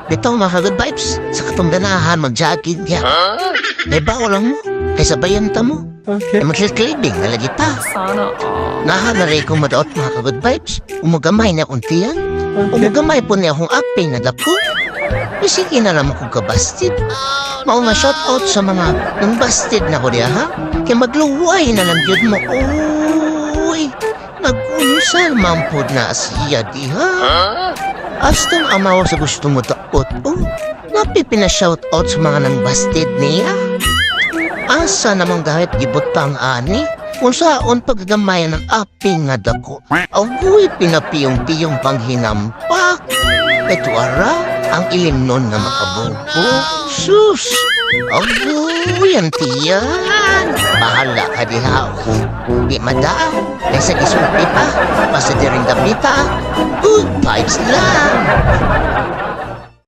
Bitaw, mga good vibes, sa katong ganahan mag-jogging ya. May bawo lang mo, kay sabayan ta mo. Okay. Ay magkiklibing na lagi pa. Sana all. Naha na rin kong madaot, mga ka-good vibes. Umugamay na akong tiyan. Umugamay po niya akong aping na dako. Eh, sige na naman kong kabasted. Mao nga shout out sa mga nang busted na ko diya, ha? Kaya magluway na lang yun mo. Uy, nag-unsal man pod na siya diha. Astong amaw sa gusto mo daot, oh. Napipina-shout out sa mga nang busted niya. Asa namang gahit gibutang ani? Kung saan paggamay ng aping nga dako. Agoy, pinapiyong-piyong panghinampak. Ito ara, ang ilim nun nga makabuko. Sus! Agoy, ang tiyan. Bahala ka diha. Di madaaw. Kaysa gisulti pa. Basta diring dapita. Good vibes lang.